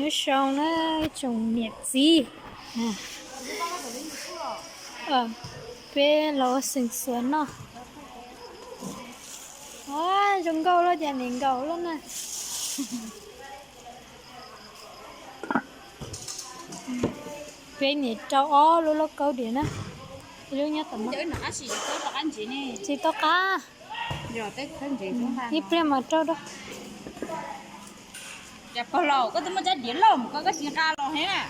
Nyob zoo na, tsoom niam txiv, peb los ua xeem xuas noj. Zoo nkauj loj, cas nim nkaus loj na. Peb niam rau ob lub lauj kaub diav na, ib lub nyob tom no. Tsis tau qab, ib pliag mas rau dua. Pog laus, koj twb muaj cov diav loj mus koj, koj tsis nqa los heev na.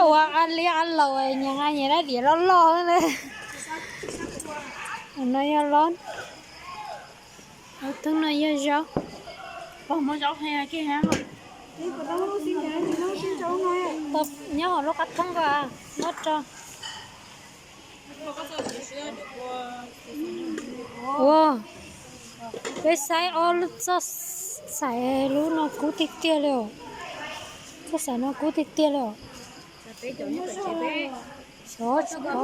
Ua li a laus nyias nqa nyias dab diav loj loj na. No yog los, thoob no yog zaub. Pog muab zaub he kiag. Nyob hauv lub qab thoob ko, muab rau. Ua, peb saib ob lub txoj xaim, lub no kub tiag tiag li os. Txoj xaim no kub tiag tiag li os. Xyov tsis paub.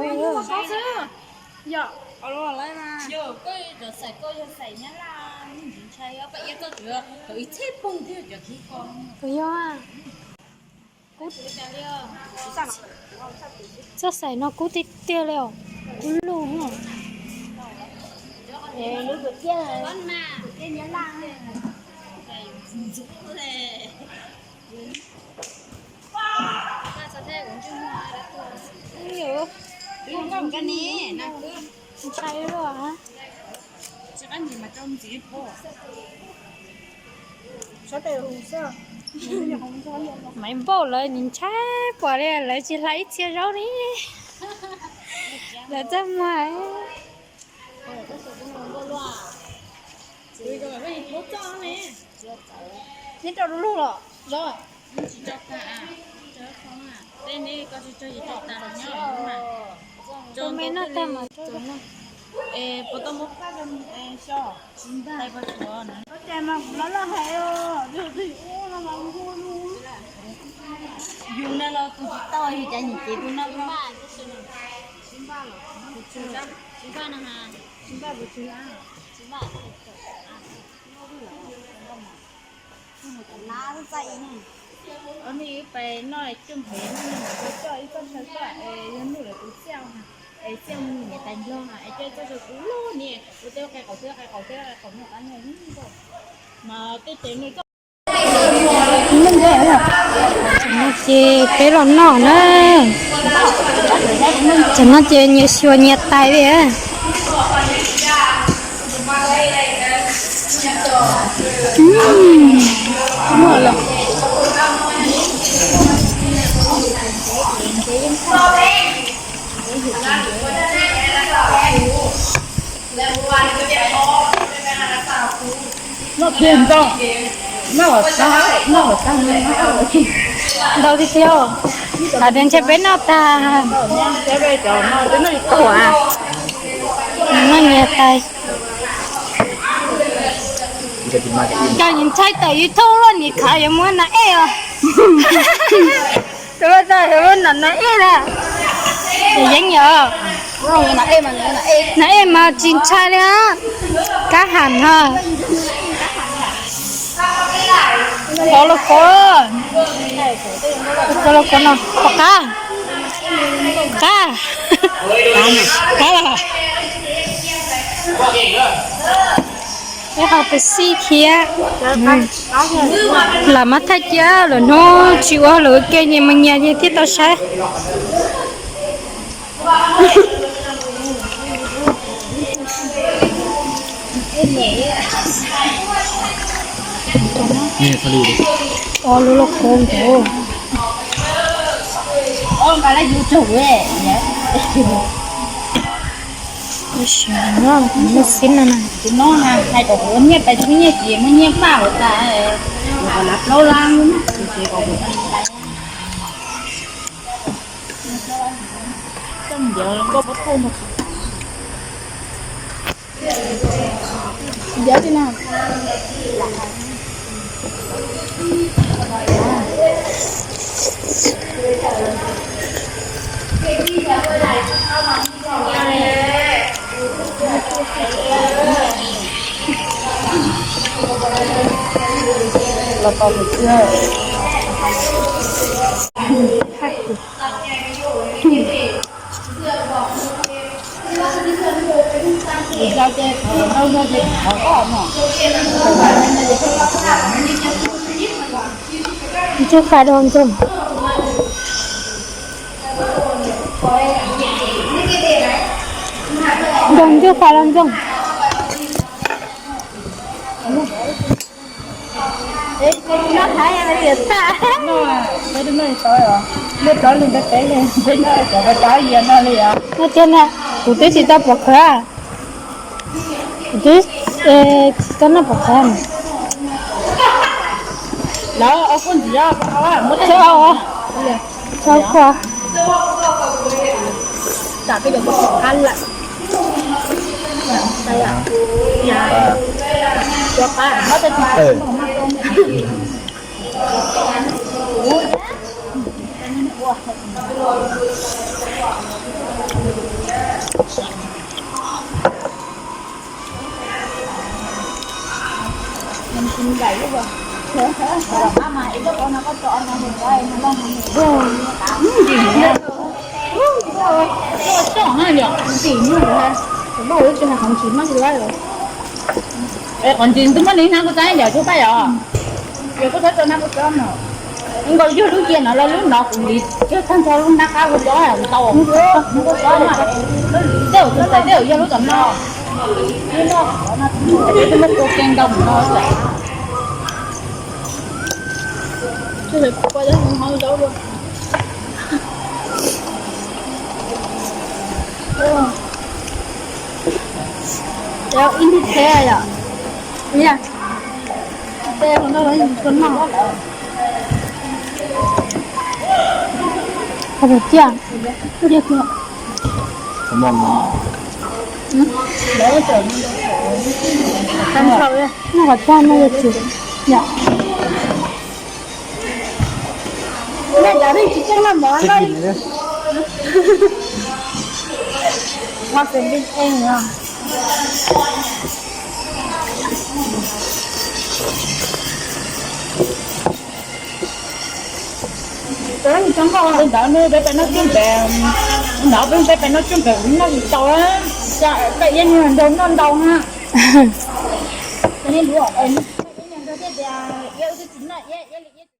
Puas yog? Txoj xaim no kub tiag tiag li os, kub lug. Ntshai lawm. Maiv Npauj lawv nim ntshai pom li lawv tsis hla ib txhia zaub li. Lawv txaj muag. Neb rau lug los zaub. Tus me noj tag mas. Es puas tau muab qab rau xyov. Tais pos tshuav na. Koj cas mas kuv loj loj hais os. Yus na los tus tsis tau yus cas nyiam ces tus no. Tsis npaj los, tsis npaj no ha. Tsis npaj puas tsis npaj. Os, nej pais noj cuaj nqhev, nej mam coj ib txoj saw tuaj es yog nuj lawv tus txiaj, es txiaj mus niam tais nplog es coj ib txoj saw kub lug ni, ua tej qe qaum, tej qe qaum, tej qe qaum noj qab nyob mas tej tes nws coj. Tam no ces peb los noj na. Tam no ces nyias xyuas nyias tais li. Noj tiag ntau, noj tag, noj tag, ntau tiag tiag. Hais tias ntshe peb noj tag. Noj nyias tais. Koj nim ntshai tawm YouTube los nim khav yuav muab nas ej os. Tus loj tag yuav muab nas nas ej na. Yeeb yog nas ej mas tsis ntshai li. Kab ham ho. Qhov los qhov, qhov los qhov no, qhov qab, qab, qab los. Ib qho pes xij thiab. Lam mab thaj cia lawm hnub tsis ua lawm ua ke nyias mus nyias thiaj tau saib. Lub loj koob ntawd. Ib sim no, lub xib no na. Tus no hais kom kuv nyiaj pais tsis nyiaj ces muaj nyiaj paj hauv tas, kuv kom lav plaub lab, ces kom kuv pais. Coj ntiav nkauj puab tuaj mus. Ntiav li na. Los tau tus twg? Ntsuj fais los ntsoog. Ntsoog, ntsuj fais los ntsoog. Noj tiag na, kuv twb tsis tau pom khawv. Kuv twb tsis tau noj pom khawv. Tso, tso kua. Qhov ntsis twb muab li hnab kuv txaib yom, tshuav paj yom. Yog kuv txaib tau hnab kuv txaib no. Nkaus yog lub cia no los lub no kuv li, yog tag nrho lub hnab qab kuv txaib ntau. Tej zaum kuv txais tej zaum yog lub tom no. Twb muab tua ke ntau mus no. Ib ntij teb yom. Tej no los yus tsis tau noj. Qhov tiag, tiag tiag. Noj qhov tag no yog tsis yom. Ntawd peb pem noj coob pem, ntawd peb pem noj coob pem noj tsis tau, peb iab nyuag nrog noj ntau na.